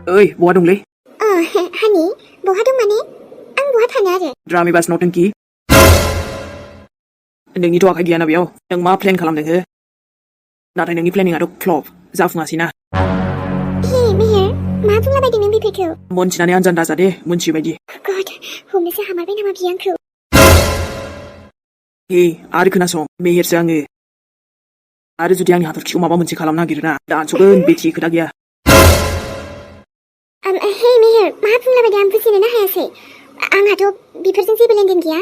ओइ बहा दंलै हानि बहा दं माने आं बहा थानो आरो ड्रामे बास नौटंकी नोंनिथ' आखाइ गैयाना बेयाव नों मा प्लेन खालामदों हो नाथाय नोंनि प्लेनिंआथ' फ्लप जाफुङासै ना हे मेहेर मा बुंलाबायदों नों बेफोरखौ मोनथिनानै आनजाद दाजा दे मोनथियै बायदि गड हमनोसो हामारबाय नामा बियो आंखौ हे आरो खोनासं मेहेरसो आङो आरो जुदि आंनि हाथरखिखौ माबा मोनसे खालामनो नागिरोना दानस'गोन बेथि खोथा गैया हे मेहेर मा बुंलाबायदों आं बुजिनोनो हायासै आंहाथ' बेफोरजों जेबो लेनदेन गैया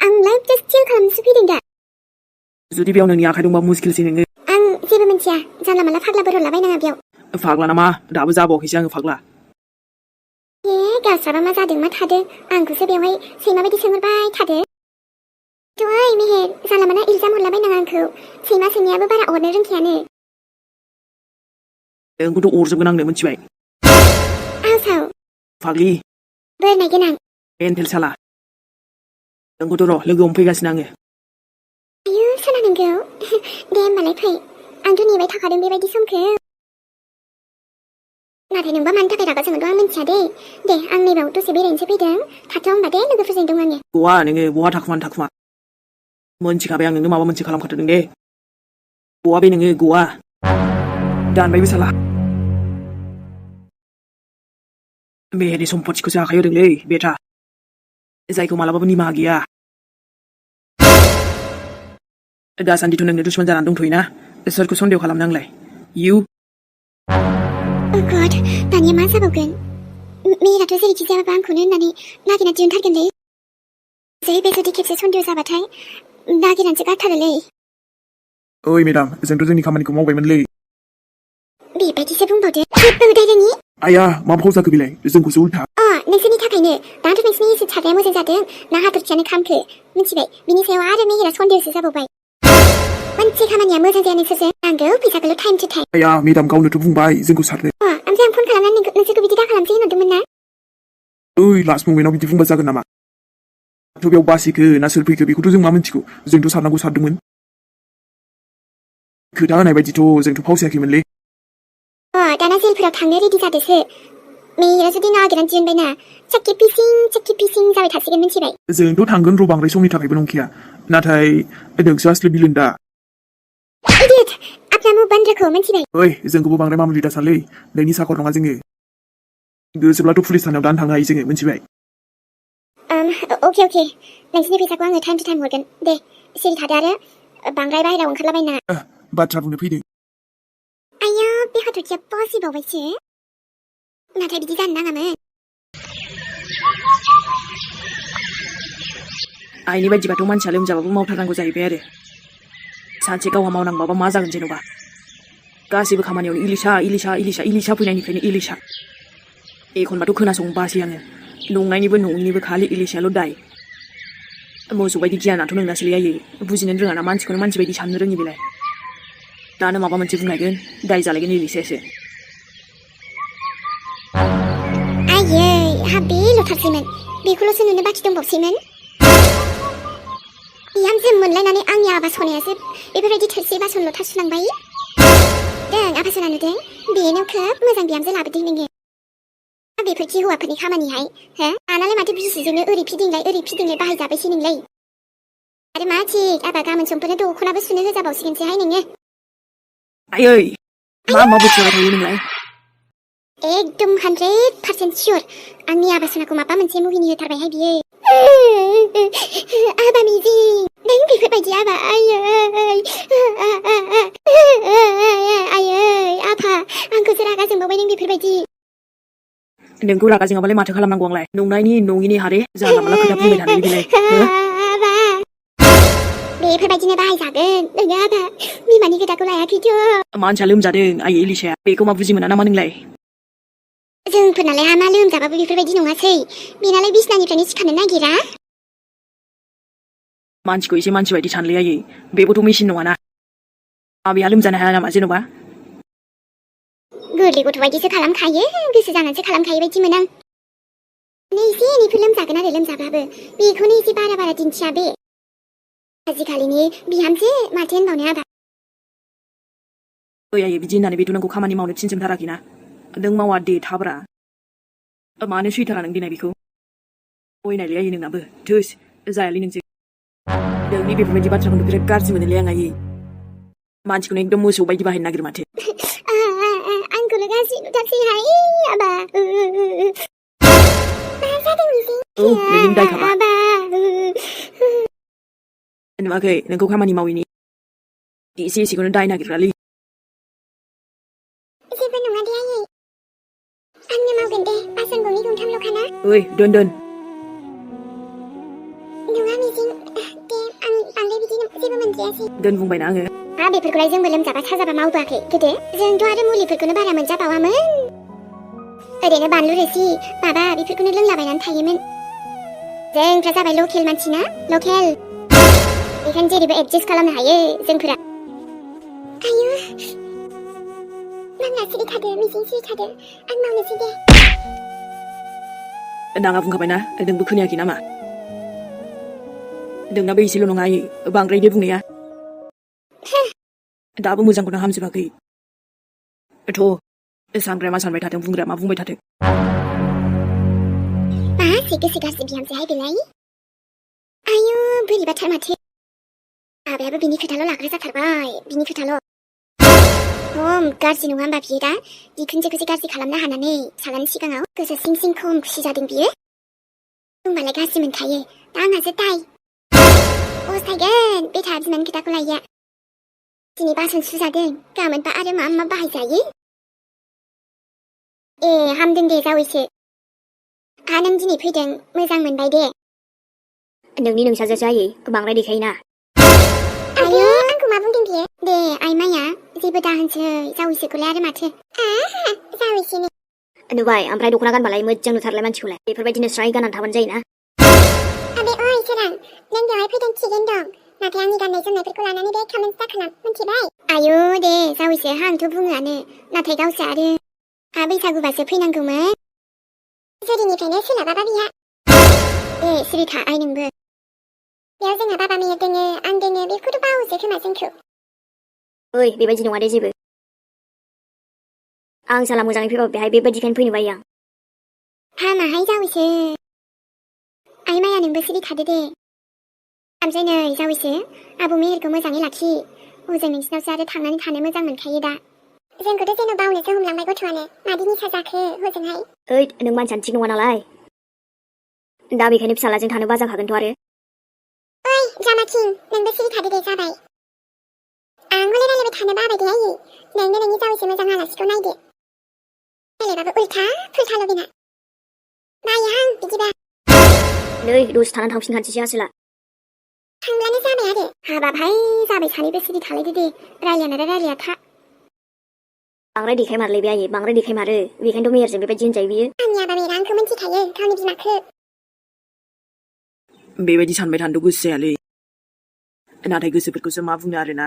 आं लाइफ जास्ट चिल खालामनोसो फैदों दा जुदि बेयाव नोंनि आखाइ दंबा मुस्किलसै नोङो आं जेबो मिन्थिया जानला मानला फाग्लाफोर हरलाबायनाङा बेयाव फाग्ला नामा दाबो जाबावाखैसो आङो फाग्ला हे गावस्राबा मा जादों मा थादों आंखौसो बेवहाय सैमा बायदि सोंहरबाय थादो ओइ मेहेर जानला मानला इल्जाम हरलाबायनाङा आंखौ सैमा सोंनायाबो बारा अरनो रोंखायानो नोंखौथ' अरजोबगोन आंनो मिथिबाय आसाव फाग्लि बोरनाय गोनां मेन्टेल साला नोंखौथ' र' लोगो हमफैगासिनो आङो आयौ सोना नोंगौ दे होमबालाय फै आंथ' नेबाय थाखादों बेबायदि समखौ नाथाय नोंबा मानि थाखाय रागा जोंदों आं मिन्थिया दे आं नैबाव दसे बेरायनोसो फैदों थाथ' होमबा दे लोगोफोरजों दं आङो गवा नोङो बहा थाखुमा मोनथिखाबाय आं नोंनो माबा मोनसे खालामखादों दे गवा बे नोङो गवा दानबायबो साला मेहेरनि सम्पथिखौसो आखाइ होदोंलै बेटा जायखौ मालाबाबो निमाहा गैया दासान्दिथ' नोंनो दुश्मन जानानै दंथ'योना सोरखौ सन्देह खालामनो आंलाय इउ गड दानिया मा जाबावगोन मेहेराथ' जेरैखि जायाबाबो आंखौनो होननानै नागिरना दिहुनथारगोनलै जै बे जुदि खेबसे सन्देह जाबाथाय नागिरनानैसो गारथारोलै ओइ मेडाम जोंथ' जोंनि खामानिखौ मावबायमोनलै बेबायदिसो बुंबावदो जेबो उदाय रोङि आया मा फाव जाखो बेलाय जोंखौसो उल्था नोंसोरनि थाखायनो दाथ' नोंसिनि एसे सारनाया मोजां जादों ना हाथरखियानो खामखो मिथिबाय बिनि सायाव आरो मेहेरा सन्देहसो जाबावबाय मोनसे खामानिया मोजां जाया नोंसोरजों नांगौ फैसाखौल' टाइम टु टाइम आया मेडाम गावनोथ' बुंबाय जोंखौ सारनो ओमफ्राय आं फन खालामनानै नोंसोरखौ बिदि दा खालामसै होनहरदोंमोन ना ओइ लास्ट ममेन्टआव बिदि बुंबा जागोन नामा थ' बेयाव बासिखो ना सोर फैखो बेखौथ' जों मा मिथिगौ जोंथ' सारनांगौ सारदोंमोन खोथा होनाय बायदिथ' जोंथ' फावसायाखैमोनलै दाना जेलफोराव थांनो रेडि जादोसो मेहेरा जुदि नागिरनानै दिहुनबायना चाक्की पिसिं जाबाय थासिगोन मिथिबाय जोंथ' थांगोन र' बांद्राय समनि थाखायबो नंखाया नाथाय नोंसो असलि बिलन दा इडियट अपना मुंह बंद रखो मिथिबाय ओइ जोंखौबो बांद्राय मामुलि दासानलै नोंनि साखर नङा जोङो गोसोब्लाथ' पुलिस थानायाव दानो थांनो हायो जोङो मिथिबाय अके नोंसिनि फैसाखौ आङो टाइम टु टाइम हरगोन दे सिरि थादो आरो बांद्राय बाहेरायाव ओंखारलाबायनाङा बाथ्रा बुंनो फैदों आया बे हाथरखिया बावबायसो नाथाय बिदि जानो नाङामोन आइनि बायदिबाथ' मानसिया लोमजाबाबो मावथारनांगौ जाहैबाय आरो सानसे गावहा मावनांबाबा मा जागोन जेन'बा गासैबो खामानियावनो इलिसा फैनायनिफ्रायनो इलिसा एखनबाथ' खोनासंनो बासै आङो नंनायनिबो नङिनिबो खालि इलिसायाल' दाय मोसौ बायदि गियानाथ' नोंनासोलै आयै बुजिनो रोङा ना मानसिखौनो मानसि बायदि साननो रोङि बेलाय दानो माबा मोनसे बुंलायगोन दाय जालायगोन इलिसायासो आयै हा बेल'थारसैमोन बेखौल'सो नुनो बाखि दंबावसैमोन बिहामजो मोनलायनानै आंनि आबा सनायासो बेफोरबायदि थोरसि बासन लथा सुलांबाय दों आबा सना नुदों बेनो खोब मोजां बिहामजो लाबोदों नोङो बेफोरखि हौवाफोरनि खामानिहाय हो आनालाय माथो बिसिजोंनो ओरै फिदिंलाय बाहायजाबायसै नोंलाय आरो मा थिग आबा गाबोन समफोरनो दख'नाबो सुनो होजाबावसिगोनसोहाय नोङो आयै मा बुथिबाय थायो नोंलाय एकदम 100% सियर आंनि आबा सनाखौ माबा मोनसे मुहिनि होथारबायहाय बियो आबा मिजिं नों बेफोरबायदि आबा आयै आफा आंखौसो रागा जोंबावबाय नों बेफोरबायदि नोंखौ रागा जोङाबालाय माथो खालामनांगौ आंलाय नंनायनि नङिनि हारे जानला मानला खोथा बुंबाय थानायनि बेलाय बेफोरबायदिनो बाहायजागोन नोङो आबा बिमानि खोथाखौ लायाखैथ' मानसिया लोमजादों आयै इलिसाया बेखौ मा बुजि मोना नामा नोंलाय जोंफोरनालाय हामा लोमजाबाबो बेफोरबायदि नङासै बेनालाय बिसनानिफ्रायनो सिखारनो नागिरा मानसिखौ एसे मानसि बायदि सानलै आयै बेबोथ' मेसिन नङाना बेहा लोमजानो हाया नामा जेन'बा गोरलै गथ' बायदिसो खालामखायो गोसो जानानैसो खालामखायो बायदि मोनो आं एसे एनैफोर लोमजागोन आरो लोमजाबाबो बेखौनो एसे बारा दिन्थिया बे आजिखालिनि बिहामजो माथो होनबावनो आबा ओइ आयै बिदि होननानै बेथ' नोंखौ खामानि मावनो थिनसोमथाराखैना नों मावा दे थाब्रा मानो सैथारा नों दिनै बेखौ अयनायलै आयै नोंनाबो थोस जायालै नोंजों नोंनि बेफोरबायदि बाथ्राखौनो बिराद गाज्रि मोनोलै आं आयै मानसिखौनो एकदम मोसौ बायदि बाहायनो नागिरो माथो आंखौनो गाज्रि नुथारसैहाय आबा मा जादों बिदि औ नोंनि दायखाबा आबा नुवाखै नोंखौ खामानि मावैनि एसे एसेखौनो दाय नागिरग्रालै जेबो नङा दे आयै आंनो मावगोन दे बासन गंनै गंथामल'खाना ओइ दोन नङा मिजिं दे आं बांद्राय बिदि जेबो मोनजायासै दोन बुंबायना आङो बेफोरखौलाय जोंबो लोमजाबा साजाबा मावबोआखै गोदो जोंथ' आरो मुलिफोरखौनो बारा मोनजाबावामोन ओरैनो बानलु रोसि माबा बेफोरखौनो लोंलाबायनानै थायोमोन जोंफ्रा जाबाय लकेल मानसि ना लकेल बेखायनो जेरैबो एडजास्ट खालामनो हायो जोंफोरा आयु नांला सिरि थादो मिजिं सिरि थादो आं मावनोसै दे नाङा बुंखाबायना नोंबो खोनायाखै नामा नोंनाबो एसेल' नङा आयै बांद्राय दे बुंनाया दाबो मोजांखौनो हामजोबाखै थ' सानग्राया मा सानबाय थाथों बुंग्राया मा बुंबाय थाथों मा गोसो गाज्रि बिहामजोहाय बेलाय आयु बोरैबाथार माथो आबायाबो बिनि खोथाल' लाग्रा जाथारबाय बिनि खोथाल' खम गाज्रि नङा होमबा बियो दा बिखुनजोखौसो गाज्रि खालामनो हानानै सालानि सिगाङाव गोसो सिं सिं खम खुसि जादों बियो होमबालाय गाज्रि मोनखायो दा आंहासो दाय अस्थायगोन बेथा बिमानि खोथाखौ लायिया दिनै बासन सुजादों गाबोनबा आरो मा मा बाहायजायो ए हामदों दे जावैसो नों दिनै फैदों मोजां मोनबाय दे नोंनि नोंसाजोसो आयै बांद्राय देखायोना आयु आंखौ मा बुंदों बियो दे आइ माया जेबो दाहोनसै जावैसोखौलाय आरो माथो जावैसोनो नुबाय ओमफ्राय दख'ना गानबालाय मोजां नुथारलाय मानसिखौलाय बेफोरबायदिनो स्राय गाननानै थाबानो जायोना आबे ओइ सोरां नों बेवहाय फैदों थिगैनो दं नाथाय आंनि गाननाय जोमनायफोरखौ लानानै बे खामानि दाखालाम मिथिबाय आयु दे जावैसो आंथ' बुङोआनो नाथाय गावसो आरो बैसागुबासो फैनांगौमोन जुरिनिफ्रायनो सोलाबाबा बिहा ए सिरि था आइ नोंबो बेयाव जोंहा बाबा मेयर दोङो आं दोङो बेखौथ' बावोसो खोमा जोंखौ ओइ बेबायदि नङा दे जेबो आं साला मोजाङै फैबाबो बेहाय बेबायदिखायनो फैनो बायो आं हामाहाय जावैसो आइ माया नोंबो सिरि थादो दे ओमफ्राय नै जावैसो आबौ मेहेरखौ मोजाङै लाखि हजों नोंसिनावसो आरो थांनानै थानो मोजां मोनखायो दा जोंखौथ' जेन' बावनोसो हमलांबाय गथ'आनो मादि निसा जाखो हजोंहाय ओइ नों मानसियानो थिग नङा नालाय दा बेखायनो फिसालाजों थानो बाजाखागोनथ' आरो ओइ जामाथिं नोंबो सिरि थादो दे जाबाय आं हले रायलायबाय थानो बाबाय दे आयै नोंनो नोंनि जावैसो मोजां आलासिखौ नायदो रायलायबाबो उल्था फुल्थाल' बेना बायोहां बिदिबा नै दसे थानानै थांफिनखानोसै आसोला थांब्लानो जाबाय आरो हाबाबहाय जाबाय सानैबो सिरि थालायदो दे रायलायानालाय रायलाया था बांद्राय देखायमारोलै बे आयै बांद्राय देखायमारो बेखायनोथ' मेयरजों बेबायदि होनजायो बियो आंनि आबा मेरा आंखौ मिन्थिखायो गावनि बिमाखौ बेबायदि सानबाय थानोथ' गोसो जायालै नाथाय गोसोफोरखौसो मा बुंनो आरोना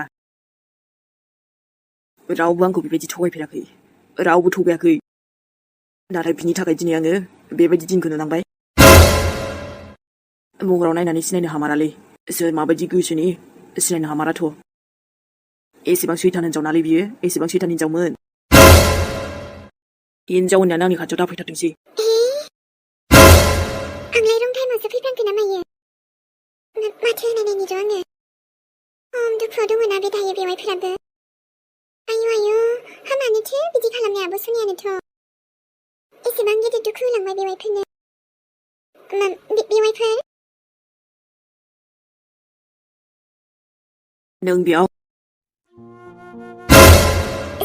रावबो आंखौ बेबायदि थगायफेराखै रावबो थगायाखै नाथाय बिनि थाखाय दिनै आङो बेबायदि दिनखौ नुनांबाय महराव नायनानै सिनायनो हामारालै सोर माबायदि गोसोनि सिनायनो हामाराथ' एसेबां सैथान हिनजावनालै बियो एसेबां सैथान हिनजावमोन हिनजाव होननानै आंनि खाथियाव दाफैथारदोंसै आंलाय रं टाइमावसो फैफ्लांखो ना मायो माथो होनायनायनिथ' आङो खम दुखुआव दङना बे दायो बेवाइफोराबो आयु हामानोथो बिदि खालामनाय आब' सनियानोथ' एसेबां गिदिर दुखु होलांबाय बेवाइफोरनो बेवाइफोर नों बेयाव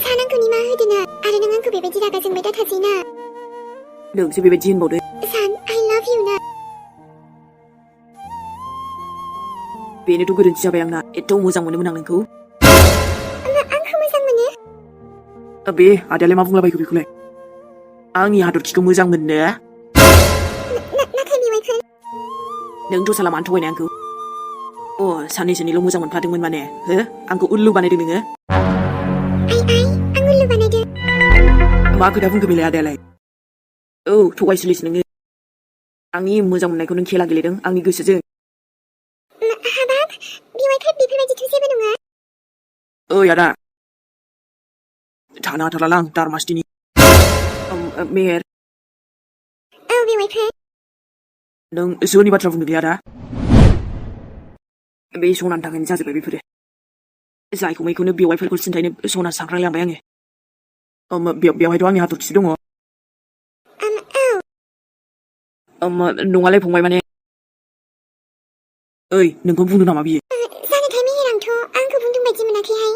सान आंखौ निमाहा होदोना आरो नों आंखौ बेबायदि रागा जोंबाय दा थासैना नोंसो बेबायदि होनबावदो सान आइ लाभ इउ ना बेनोथ' गोरोन्थि जाबाय आंना एथ' मोजां मोनोमोन आं नोंखौ आंखौ मोजां मोनो बे आदायालाय मा बुंलाबायखो बेखौलाय आंनि हाथरखिखौ मोजां मोननो नाथाय बेवाइफोर नोंथ' साला मानो थगायनाय आंखौ साननैसोनिल' मोजां मोनफादोंमोन माने हो आंखौ उल्लु बानायदों नोङो आं उल्लु बानायदों मा खोथा बुंखो बेलाय आदायालाय औ थगायसुलिसो नोङो आंनि मोजां मोननायखौ नों खेला गेलेदों आंनि गोसोजों हाबाब बेवाइफोर बेफोरबायदिथ' जेबो नङा ओइ आदा थानो हाथारलालां दारमासथिनि मेहेर औ बेवाइफोर नों सोरनि बाथ्रा बुंदों गैया दा बे सनानि थाखायनो जाजोब्बाय बेफोरो जायखौ मैखौनो बेवाइफोरखौ सिन्थायनो सना सांख्रांलांबाय आङो बेवहायथ' आंनि हाथरखिसो दङ औ नङालाय फंबाय माने ओइ नोंखौ बुंदों नामा बियो जानोथाय मेहेरांथ' आंखौ बुंदों बायदि मोनाखैहाय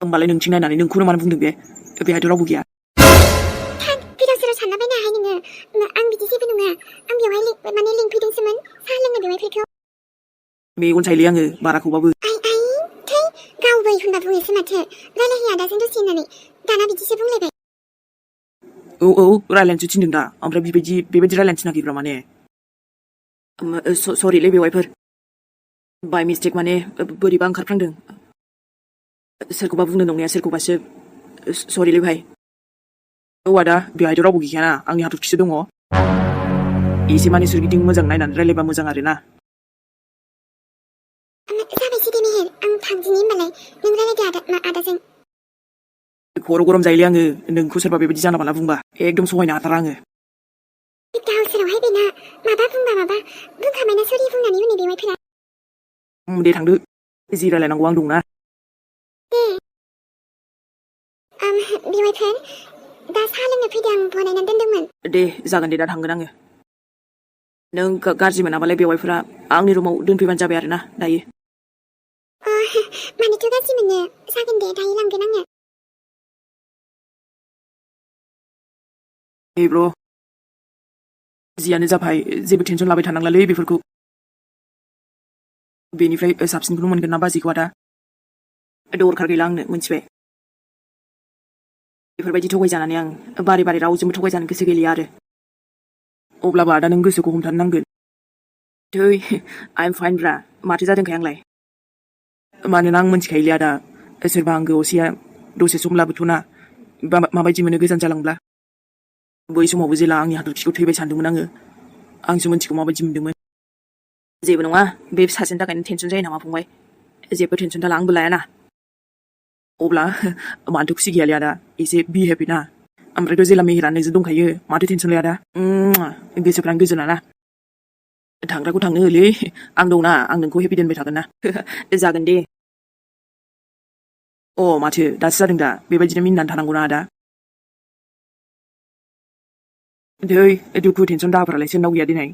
होमबालाय नोंथिं नायनानै नोंखौनो मानो बुंदों बे बेहायथ' रावबो गैया गोदाव सोराव सानला बायनो हाय नोङो आं बिदि जेबो नङा आं बेवहाय माने लिंफैदोंसोमोन साहा लोंनो बेवाइफोरखौ मेगन सायले आङो बाराखौबाबो आइ थै गावबो होनबा बुङोसो माथो रायलायहै आदाजों दसे होननानै दाना बिदिसो बुंलायबाय औ रायलायनोसो थिनदों दा ओमफ्राय बेबायदि रायलायनो थिनाखैब्रा माने सरिलै बेवाइफोर बाय मिस्टेक माने बोरैबा ओंखारफ्लांदों सोरखौबा बुंनो नंनाया सोरखौबासो सरिलै भाइ औ आदा बेहायथ' रावबो गैखायाना आंनि हाथरखिसो दङ एसे माने सोरगिदिं मोजां नायनानै रायलायबा मोजां आरोना जाबायसै दे मेहेर आं थांदिनि होनबालाय नों रायलायदो आदाजों खर' गरम जायोलै आङो नोंखौ सोरबा बेबायदि जानला मानला बुंबा एकदम सहायनो हाथारा आङो गाव सोरावहाय बेना माबा बुंबा माबा बुंखाबायना सरि बुंनानै हनै बेवाइफोरा दे थांदो जि रायलायनांगौ आं दंना दे बेवाइफोर दा साहा लोंनो फैदों आं बनायनानै दोनदोंमोन दे जागोन दे दा थांगोन आङो नों गाज्रि मोनाबालाय बेवाइफोरा आंनि रुमाव दोनफैबानो जाबाय आरोना दायो मानोथ' गाज्रि मोनो जागोन दे दायो लांगोन आङो हे ब्र जियानो जाबाय जेबो टेनसन लाबाय थानांलालै बेफोरखौ बेनिफ्राय साबसिनखौनो मोनगोन ना बाजिखौ आदा दरखार गैला आंनो मिथिबाय बेफोरबायदि थगायजानानै आं बारे बारे रावजोंबो थगायजानो गोसो गैलिया आरो अब्लाबो आदा नों गोसोखौ हमथानो नांगोन थै आइ एम फाइन ब्रा माथो जादोंखाय आंलाय मानोना आं मिथिखायोलै आदा सोरबा आंगो असेया दसे सम लाबोथ'ना माबायदि मोनो गोजान जालांब्ला बै समावबो जेला आंनि हाथरखिखौ थैबाय सानदोंमोन आंसो मिथिगौ माबायदि मोनदोंमोन जेबो नङा बे सासेनि थाखायनो टेनसन जायो नामा फंबाय जेबो टेनसन दाला आंबो लायाना अब्ला मानोथो खुसि गैयालै आदा एसे बि हेपि ना ओमफ्रायथ' जेला मेहेरा नोंजों दंखायो माथो टेनसन लाया आदा गोसोफ्रानो गोजोना ना थांग्राखौ थांनो होलै आं दंना आं नोंखौ हेपि दोनबाय थागोन ना जागोन दे माथो दासो जादों दा बेबायदिनो मिनिनानै थानांगौना आदा दै दुखु टेनसन दाहाफोरालाय सोरनाव गैया दिनै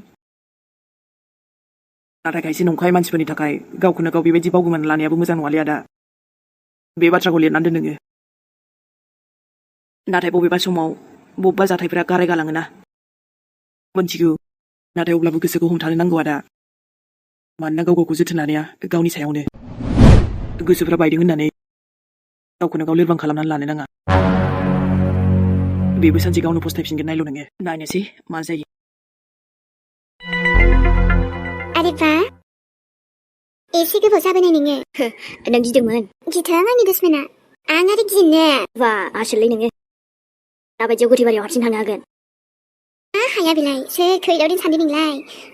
नाथाय खायसे नंखाय मानसिफोरनि थाखाय गावखौनो गाव बेबायदि बावगोमाना लानायाबो मोजां नङालै आदा बे बाथ्राखौ लिरनानै दोन नोङो नाथाय बबेबा समाव बबेबा जाथायफोरा गाराय गालाङोना मोनथिगौ नाथाय अब्लाबो गोसोखौ हमथानो नांगौ आदा मानोना गाव गावखौ जोथोन लानाया गावनि सायावनो गोसोफ्रा बायदों होननानै गावखौनो गाव लोरबां खालामनानै लानो नाङा बेबो सानसे गावनो फस्थायफिनगोन नायल' नोङो नायनोसै मा जायो आरे बा एसे गोबाव जाबोनाय नोङो नों गिदोंमोन गिथों आंनि दुश्मना आं आरो गिनो बा आसोलै नोङो दाबायदियाव गोथै बारियाव हारसिं थांनो हागोन हाया बेलाय सोर खैलाव दिन सानदों नोंलाय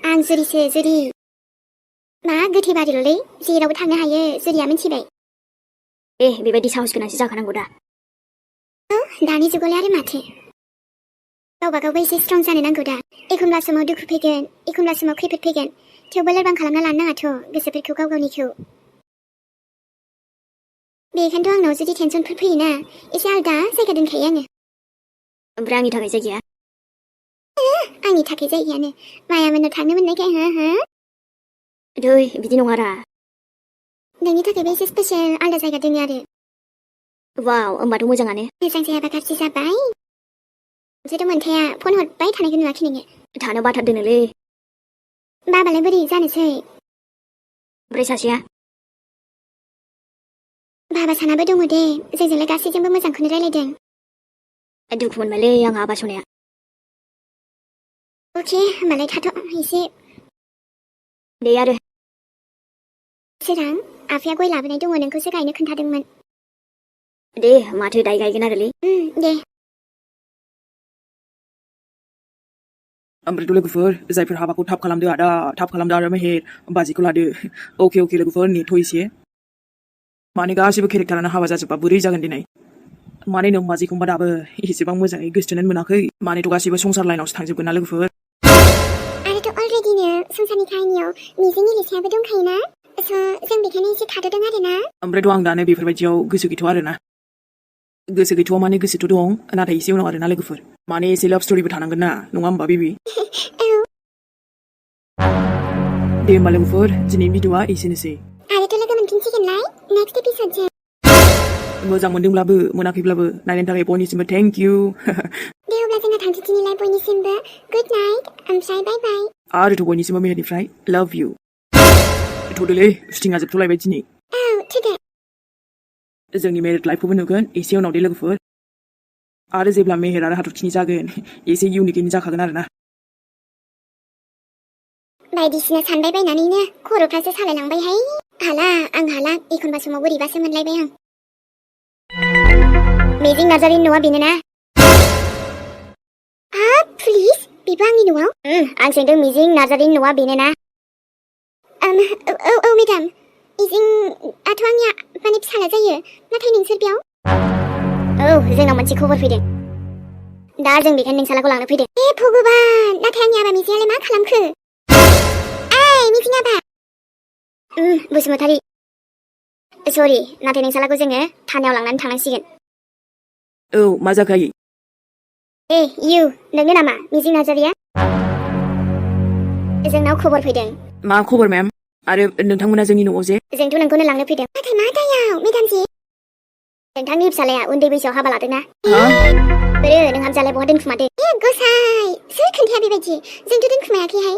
आं जुरिसो जुरि मा गोथै बारिल'लै जेरावबो थांनो हायो जुरिया मिथिबाय बेबायदि साहस गोनांसो जाखानांगौ दा दानि जुगावलाय आरो माथो गावबा गावबो एसे स्ट्रं जानो नांगौ दा एखनब्ला समाव दुखु फैगोन एखनब्ला समाव खैफोद फैगोन थेवबो लोरबां खालामना लानो नाङाथ' गोसोफोरखौ गाव गावनिखौ बेखायनोथ' आंनाव जुदि टेनसनफोर फैयोना एसे आलदा जायगा दोनखायो आङो ओमफ्राय आंनि थाखाय जायगाया आंनि थाखाय जायगायानो मायामोननाव थांनो मोननायखाय हो दै बिदि नङारा नोंनि थाखायबो एसे स्पेसियेल आलदा जायगा दोनो आरो वाव होमबाथ' मोजाङानो मोजां जायाबा गाज्रि जाबाय जेथ' मोनथाया फन हरबाय थानायखौ नुवाखै नोङो थानो बाथारदोनोलै बाबालाय बोरै जानोसै ओमफ्राय सासेया बाबा सानाबो दङ दे जोंजोंलाय गासैजोंबो मोजांखौनो रायलायदों दुखु मोनबायलै आंहा आबा सनाया अके होमबालाय थाथ' एसे दे आरो सोरां आफाया गय लाबोनाय दङ नोंखौसो गायनो खोन्थादोंमोन दे माथो दाय गायगोन आरोलै दे ओमफ्रायथ' लोगोफोर जायफोर हाबाखौ थाब खालामदो आदा मेहेर बाजिखौ लादो अके लोगोफोर नेथ' एसे माने गासिबो केरेक्टारानो हाबा जाजोबबा बोरै जागोन दिनै माने नों माजिखौबा दाबो एसेबां मोजाङै गोसोथोनानै मोनाखै मानेथ' गासिबो संसार लाइनावसो थांजोबगोन ना लोगोफोर आरोथ' अलरेडिनो संसारनि काहिनियाव मिजिं इलिसायाबो दंखायोना स' जों बेखायनो एसे थाद'दों आरोना ओमफ्रायथ' आं दानो बेफोरबायदियाव गोसो गैथ'आ आरोना गोसो गैथ'आ माने गोसोथ' दं नाथाय एसे उनाव आरोना लोगोफोर माने एसे लाभ स्ट'रिबो थानांगोन ना नङा होमबा बेबि औ दे होमबा लोगोफोर दिनैनि भिडिअ'आ एसेनोसै आरोथ' लोगो मोनफिनसिगोनलाय नेक्स्ट एपिसडजों मोजां मोनदोंब्लाबो मोनाखैब्लाबो नायनायनि थाखाय बयनिसिमबो थेंक इउ दे अब्ला जोंना थांजोबदिनिलाय बयनिसिमबो गुड नाइट ओमफ्राय बाय बाय आरोथ' बयनिसिमबो मेहेरनिफ्राय लाभ इउ थ'दोलै स्टिंआ जोबथ'लायबाय दिनै औ थुदो जोंनि मेरिड लाइफखौबो नुगोन एसे उनाव दे लोगोफोर आरो जेब्ला मेहेर आरो हाथरखिनि जागोन एसे इउनिकैनो जाखागोन आरोना बायदिसिना सानबाय बायनानैनो खर'फ्रासो सालायलांबायहाय हाला आं हाला एखनबा समाव बोरैबासो मोनलायबाय आं मिजिं नार्जारिनि न'आ बेनो ना हाब पुलिस बेबो आंनि न'आव आं सोंदों मिजिं नार्जारिनि न'आ बेनो ना औ मेडाम मिजिंआथ' आंनिया माने फिसाला जायो नाथाय नोंसोर बेयाव औ जोंनाव मोनसे खबर फैदों दा जों बेखायनो नोंसालाखौ लांनो फैदों हे भगबान नाथाय आंनि आबा मिजिङालाय मा खालामखो ओइ मिजिं आबा बसुमतारी सरि नाथाय नोंसालाखौ जोङो थानायाव लांनानै थांनांसिगोन औ मा जाखायो ए इउ नोंनो नामा मिजिं नार्जारिया जोंनाव खबर फैदों मा खबर मेम आरो नोंथांमोना जोंनि न'आव जे जोंथ' नोंखौनो लांनो फैदों नाथाय मा दायाव मेडामजि नोंथांनि फिसालाया उन्दै बैसोआव हाबा लादोंना बोरो नों हामजालाय बहा दोनखुमादों ए गसाय सोर खोन्थाया बेबायदि जोंथ' दोनखुमायाखैहाय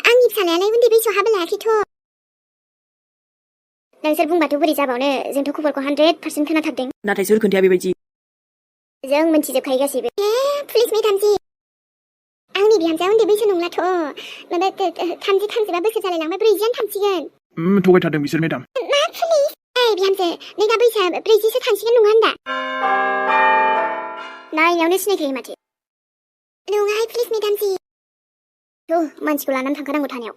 आंनि फिसालायालाय उन्दै बैसोआव हाबा लायाखैथ' नोंसोर बुंबाथ' बोरै जाबावनो जोंथ' खबरखौ 100% खोनाथारदों नाथाय सोर खोन्थाया बेबायदि जों मिन्थिजोबखायो गासैबो ए पुलिस मेडामजि आंनि बिहामजोआ उन्दै बैसो नंलाथ' माबा 30-35 बोसोर जालायलांबाय 40 थांसिगोन थगायथारदों बिसोर मेडाम मा पुलिस ओइ बिहामजो नोंना बैसोआ 40सो थांसिगोन नङा होनदा नायनायावनो सिनायखायो माथो नङाहाय पुलिस मेडामजि मानसिखौ लानानै थांखानांगौ थानायाव